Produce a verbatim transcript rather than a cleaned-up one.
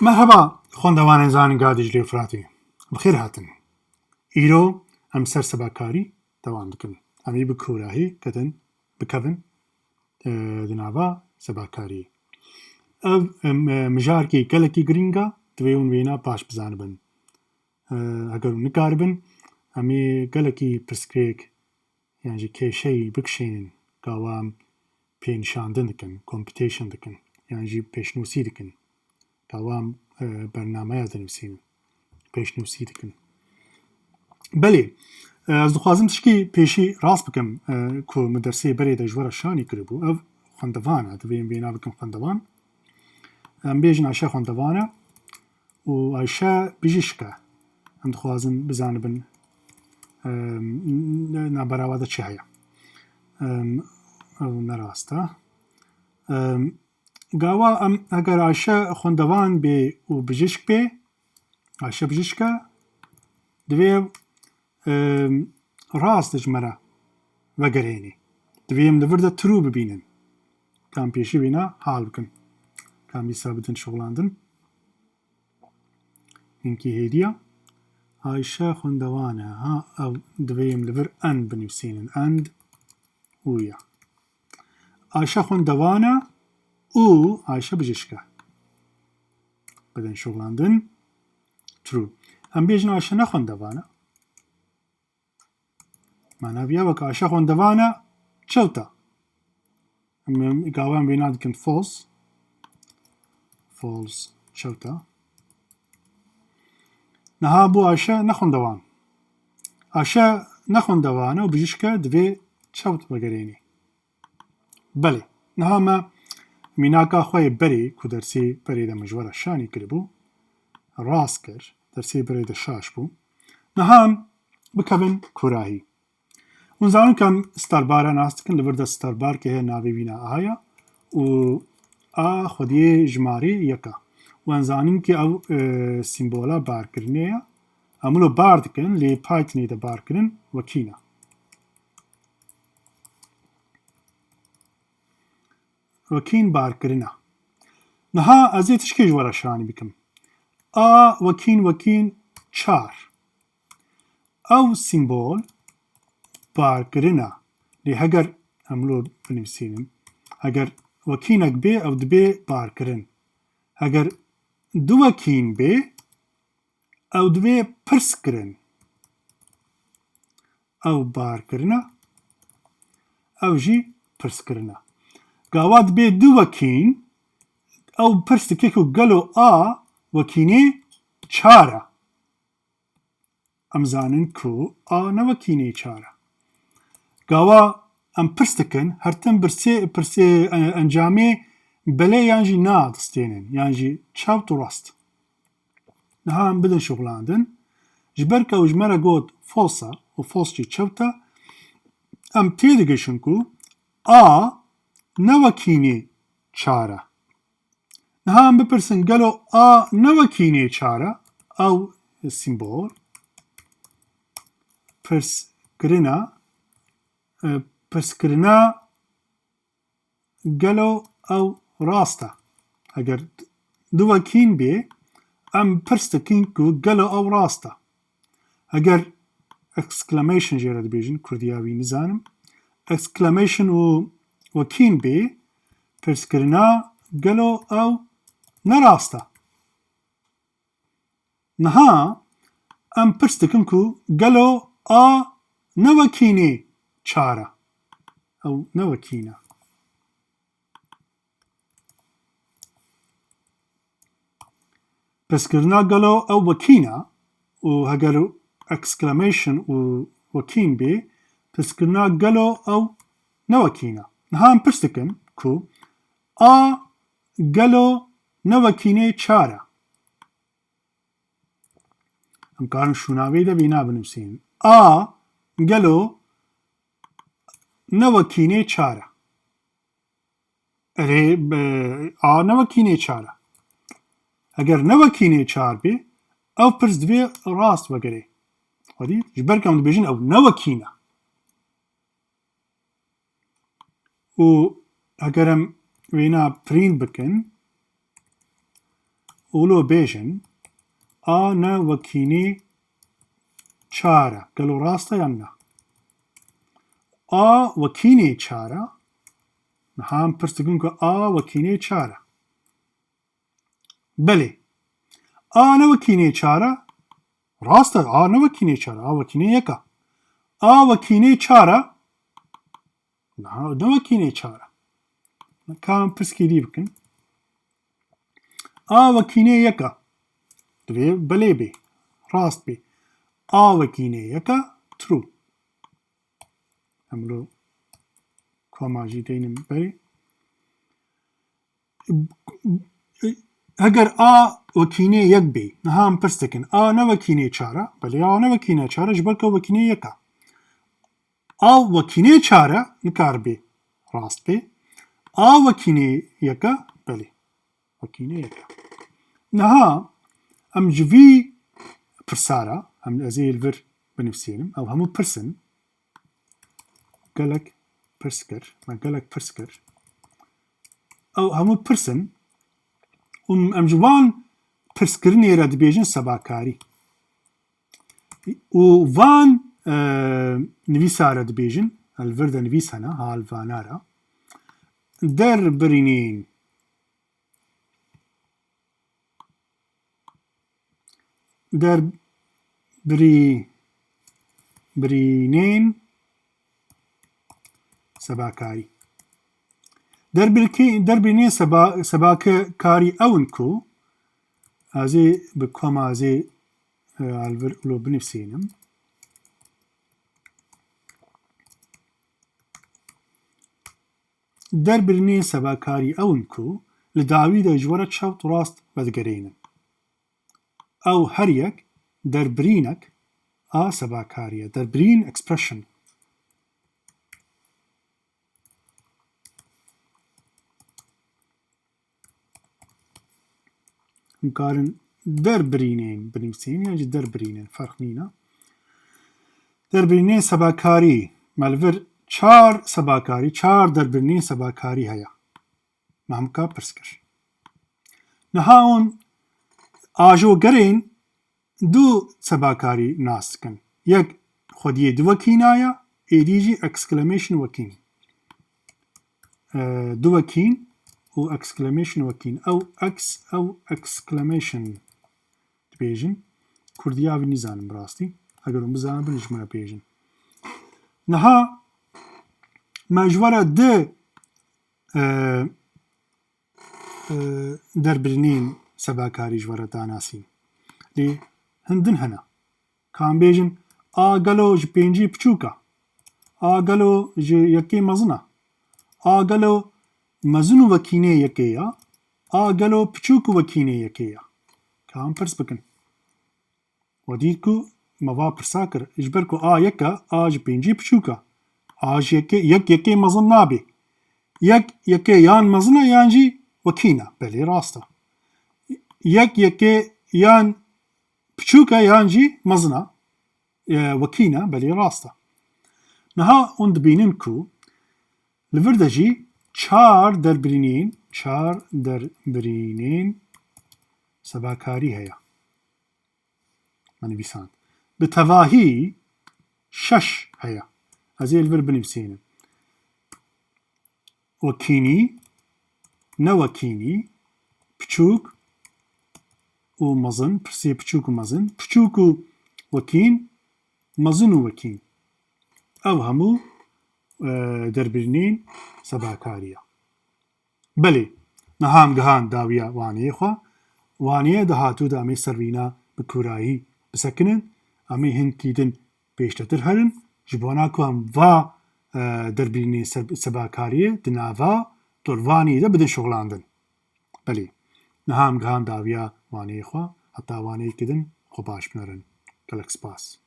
Merheba, xwendevanên Zanîngeha Dîclê Firatê. Bi xêr hatin. Îro em ser sebakarî dewam dikin. Em ê bi kûrahî ketin, bikevin, e, di nava sebakarî. Ev, em, e, mijarkê gelekî girîng e, divê hûn wêna baş bizanibin. E, heger hûn nikaribin, em ê gelekî pirsgirêk yan jî kêşeyî bikişênin, ka wan pênîşandin dikin, computation dikin, yan jî pêşnûsî dikin, ka wan, e, bernameya dinivîsînin, pêşnûsî dikin. Belê, e, ez dixwazim tişkî pêşî rast bikim, e, ku min dersê berê de ji we re şanî kiribû. Ev xwendevan e, divê em wêna bikin xwendevan. Em bêjin Ayşe xwendevan e û Ayşe bijîşk e. Em dixwazin bizanibin, em, n-, navbera wan de çi heye. Em, ew ne rast e. Em, gawa em, heger Ayşe xwendevan bê û bijîşk bê, Ayşe bijîşk e, divê ew, em, rast ji me re vegerênê. Divê em li vir de true bibînin. Ka em pêşî wêna hal bikin. Ka em dîsa bidin şixulandin. Hinkî hêdî ye. Ayşe xwendevan e. Ha, ew divê em li vir and binivîsînin. And û ye. Ayşe xwendevan e û Ayşe bijîşk e. Bidin şixulandin. True. Em bêjin Ayşe ne xwendevan e. Mana vî ya wek Ayşe xwendevan e, çewt e. Em, em, gawa em wêna dikin false. False, çewt e. Niha bû Ayşe ne xwendevan. Ayşe ne xwendevan e û bijîşk e, divê çewt vegerênê. Belê. Niha me mînaka xwe yê berê ku dersê berê de min ji we re şanî kiribû, rast kir. Dersê berê de şaş bû. Niha em bikevin kûrahî. Hûn zanin ku em starbara nas dikin, li vir de starbar ke heye navê wîna A ye û A xwediyê jimarê yek e. Û em zanin ku ew, e, sîmbola barkirinê ye. Em wilo bar dikin, lê Pythonê de barkirin wekî ne. Wekîn barkirin e. Niha ez ê tişkê ji we re şanî bikim. A wekîn wekîn çar. Ew sîmbol barkirin e. Lê heger em lo binivîsînin, heger wekînek bê, ew dibê barkirin. Heger du wekîn bê, ew divê pirs kirin. Ew bar kirine, ew jî pirs kirine. Gawa dibê du wekîn, ew pirs dike ku gelo A wekînê çar e? Em zanin ku A ne wekînê çar e. Gawa em pirs dikin, her tim birsê, pirsê, e, encamê belê yan jî na distênin, yan jî çewt û rast. Niha em bidin şixulandin. Ji ber ku ew ji me re got false e û false jî çewt e, em têdigihîjin ku A ne wekînê çar e. Niha em bipirsin, gelo A ne wekînê çar e? Ew sîmbol, pirskirina, e, pirskirina gelo ew rast e? Heger du wekîn bê, em pirs dikin ku gelo ew rast e? Heger exclamation jê re dibêjin, kurdiya wî nizanim, exclamation û wekîn bê, pirskirina gelo ew ne rast e? Niha em pirs dikin ku gelo A ne wekînê çar e? Ew ne wekîn e. Piskirina gelo ew wekîn e û heger exclamation û wekîn bê, piskirina gelo ew ne wekîn e. Niha em pirs dikin ku A gelo ne wekînê çar e? Em karin şûna vê de vîna binivîsînin. A gelo ne wekînê çar e? Erê, e, A ne wekînê çar e. Eger ne wekînê çar bê, ev pirs divê rast vegerê. Xwedî, ji ber ku em dibêjin ew ne wekîn e. Û eger em wêna print bikin Û lo bêjin, a ne wekînê çar e. Gelo rast e yan na? A wekînê çar e. Niha em pirs dikin ku a wekînê çar e. Belê. A ne wekînê çar e. Rast e, a ne wekînê çar e, a wekînê yek e. A wekînê çar e. Niha ne wekînê çar e. Ka em pirskî dî bikin. A wekînê yek e. Divê belê bê. Rast bê. A wekînê yek e, true. Em lo koma jî deynin berê. Heger a wekînê yek bê, niha em pirs dikin, a ne wekînê çar e? Belê, a ne wekînê çar e, ji ber ku wekînê yek e. A wekînê çar e, nikar bê rast bê. A wekînê yek e, belê. Wekînê yek e. Niha em ji vî pirsara, em ez ê li vir binivîsînim, ew hemû pirs in. Gelek pirs kir, me gelek pirs kir. Ew hemû pirs in û em ji van pirskirinê re dibêjin sebakarî. Û van, e, nivîsa re dibêjin, li vir de nivîs hene, ha li vana re. Derbirînên, derbirî-, birînên sebakarî. Derbirkî-, derbirînên seba-, sebakarî ew in ku, ez ê bi koma ez ê, e, li vir lo binivîsînim. Derbirînên sebakarî ew in ku li dawî de ji we re çewt rast vedigerînin. Ew her yek derbirînek a sebakarî ye. Derbirîn, expression. Hûn karin derbirînên binivîsîn yan jî derbirînên, ferq nîne. Derbirînên sebakarî, me li vir çar sebakarî, çar derbirînên sebakarî heye. Me hemûka pirs kir. Niha hûn ajogerên du sebakarî nas dikin. Yek xwediyê du wekîna ye, êdî jî exclamation wekîn. E, du wekîn û exclamation wekîn. Ew ex, ew exclamation dibêjin. Kurdiya vî nizanim bi rastî. Eger hûn bizanin, bin ji min re bêjin. Niha me ji we re du, e, e, derbirînên sebakarî ji we re danasîn. Lê hin din hene. Ka em bêjin, a gelo ji pêncî piçûk e? A gelo ji yekê mezin e? A gelo mezin û wekînê yekê ye? A gelo piçûk û wekînê yekê ye? Ka em pirs bikin. We dît ku me va pirsa kir, ji ber ku a yek e, a ji pêncî piçûk e. A ji yekê, yek yekê mezin nabe. Yek yekê yan mezin e yan jî wekîn e. Belê, rast e. Yek yekê yan piçûk e yan jî mezin e. E, wekîn e, belê, rast e. Niha hûn dibînin ku li vir de jî çar derbirînên, çar derbirînên sebakarî heye. Me nivîsand. Bi tevahî şeş heye. Ez ê li vir binivîsînim. Wekînî, newekînî, piçûk û mezin, pirsê piçûk û mezin, piçûk û wekîn, mezin û wekîn. Ev hemû, e, derbirînên sebakarî ye. Belê, niha em gihan dawiya waneyê xwe. Waneyê dahatû de em ê ser vîna bi kûrayî bisekinin. Em ê hinkî din pêştetir herin. Ji bona ku em va, e, derbirînên ser-, sebakariyê di nava dolvanî de bidin şixulandin. Belê, niha em gihan dawiya waneyê xwe. Heta waneyekî din xwe baş binerin. Gelek spas.